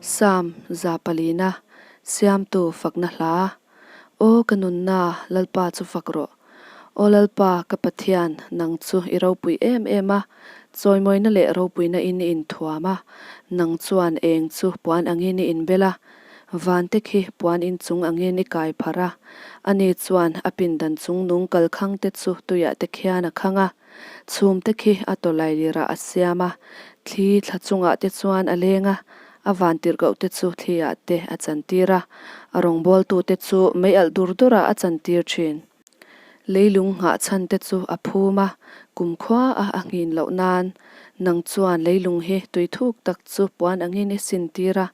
Psalm 400na, Siamtu fakna hla. Aw ka nunna, Lalpa chu fak rawh. Aw Lalpa, ka Pathian, nang chu i ropui em em a, chawimawina leh ropuina in i inthuam a, nang chuan eng chu puan angin i inbel a, vante khi puan inchung angin i kai pharh a. Ani chuan a pindan chungnung kalkhangte chu tuiah te khian a khang a. Chhumte khi a tawlailirah a siam a, thli thla chungah te chuan a leng a, a vantirhkoh te chu thli ah te a chantir a, a rawngbawltute chu mei alh dur durah a chantir thin. Leilung nghah chhan te chu a phum a, kumkhua a a nghin loh nan nang chuan leilung hi tui thuk tak chu puan angin i sintir a,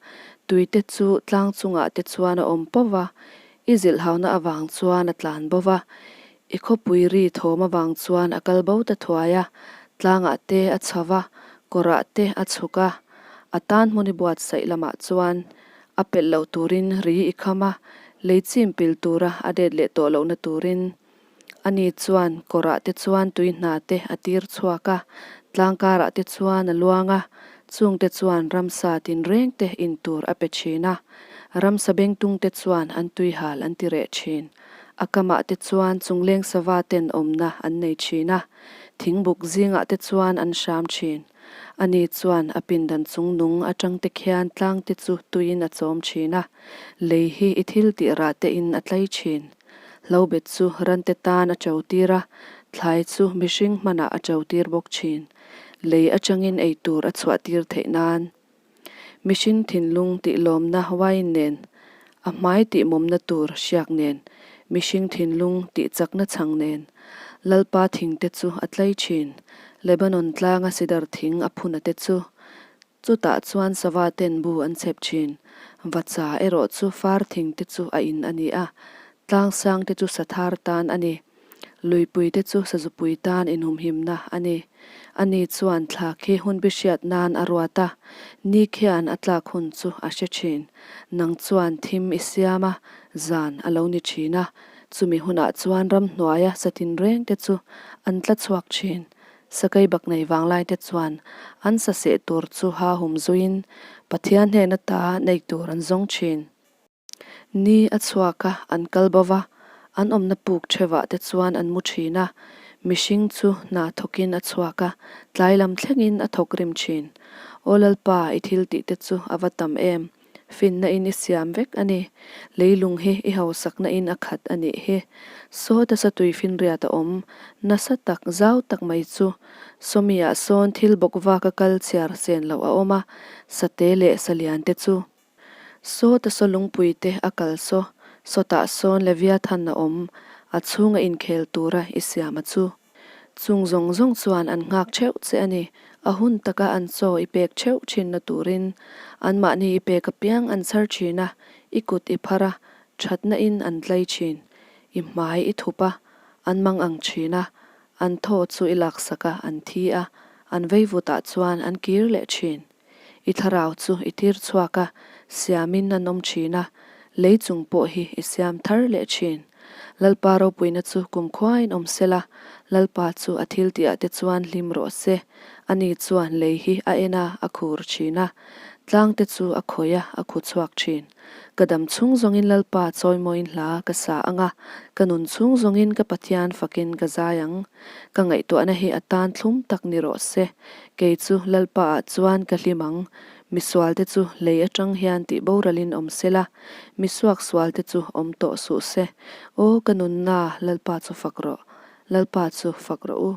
tui te chu tlang chungah te chuan a awm pawh va, i zilhhauna avang chuan a tlan bo va, I khawpui ri thawm avang chuan a kal bo ta thuai a, tlangah te a chho va, kawrah te a chhuk a. A tan hmun i buatsaih lamah chuan a pelh loh turin ri i kham a, lei chim pil tura a det leh tawh lohna turin. Ani chuan kawrah te chuan tui hna te a tir chhuak a, tlang karah te chuan a luang a, chungte chuan ramsa tinreng te in tur a pe thin a, ramsa bengtung te chuan an tuihal an ti reh thin. A kamah te chuan chungleng sava ten awmna an nei thin a, thingbuk zingah te chuan an hram thin. Ani chuan a pindan chungnung atang te khian tlang te chu tuiin a chawm thin a, lei hi i thil tih rah te in a tlai thin. Hlobet chu rante tan a cho tir a, thlai chu mihring hmanah a cho tir bawk thin. Lei atangin ei tur a chhuah tir theih nan. Mihring thinlung tih lawmna wine nen, a hmai tih mawmna tur hriak nen, mihring thinlung tih chakna chhang nen, Lalpa thing te chu a tlai thin, Lebanon tlanga sidar thing a phuna te chu. Chutah chuan sava ten bu an chhep thin, vacha erawh chu far thing te chu a in a ni a, tlang sang te chu sathar tan a ni. Luipui te chu sazupui tan inhumhimna a ni. Ani chuan thla khi hun bihriat nan a ruat a, ni khian a tlak hun chu a hre thin. Nang chuan thim i siam a, zan a lo ni thin a, chumi hunah chuan ramhnuaia satin reng te chu an tla chhuak thin. Sakei bak nei vanglai te chuan an saseh tur chu ha hum zuiin Pathian hnen ata nei tur an zawng thin. Ni a chhuak a, an kal bo va, an awmna puk thevah te chuan an mu thin a. Mihring chu hna thawkin a chhuak a, tlai lam thlengin a thawk rim thin. Aw Lalpa, i thil tih te chu a va tam em? Finna in i siam vek a ni. Leilung hi i hausakna in a khat a nih hi. Saw tasa tui finriat a awm, nasa tak, zau tak mai chu. Sawmiah sawn thil bawk vak a kal chhiar sen loh a awm a, sate leh salian te chu. Sawta saw lungpui te a kal saw, sawtah sawn Leviathan a awm, a chhunga inkhel tura i siam a chu. Chung zawng zawng chuan an nghak theuh che a ni, a hun taka an chaw i pek theuh thinna turin. Anmahni i pek apiang an chhar thin a, i kut i phar a, thatna in an tlai thin. I hmai i thup a, an mang ang thin a, an thaw chu i laksak a, an thi a, an veivutah chuan an kir leh thin. I thlarau chu i tir chhuak a, siamin an awm thin a, lei chung pawh hi i siam thar leh thin. Lalpa ropuina chu kumkhuain awm sela, Lalpa chu a thiltihah te chuan hlim rawh se. Ani chuan lei hi a en a, a khur thin a, tlang te chu a khawih a, a khu chhuak thin. Ka dam chhung zawngin Lalpa chawimawiin hla ka sa ang a, ka nun chhung zawngin ka Pathian fakin ka zai ang. Ka ngaihtuahna hi a tan thlum tak ni rawh se. Kei chu Lalpa ah chuan ka hlim ang. Misualte chu lei atang hian tih boralin awm se la, misuaksualte chu awm tawh suh se. Aw ka nunna, Lalpa chu fak rawh. Lalpa chu fak rawh u.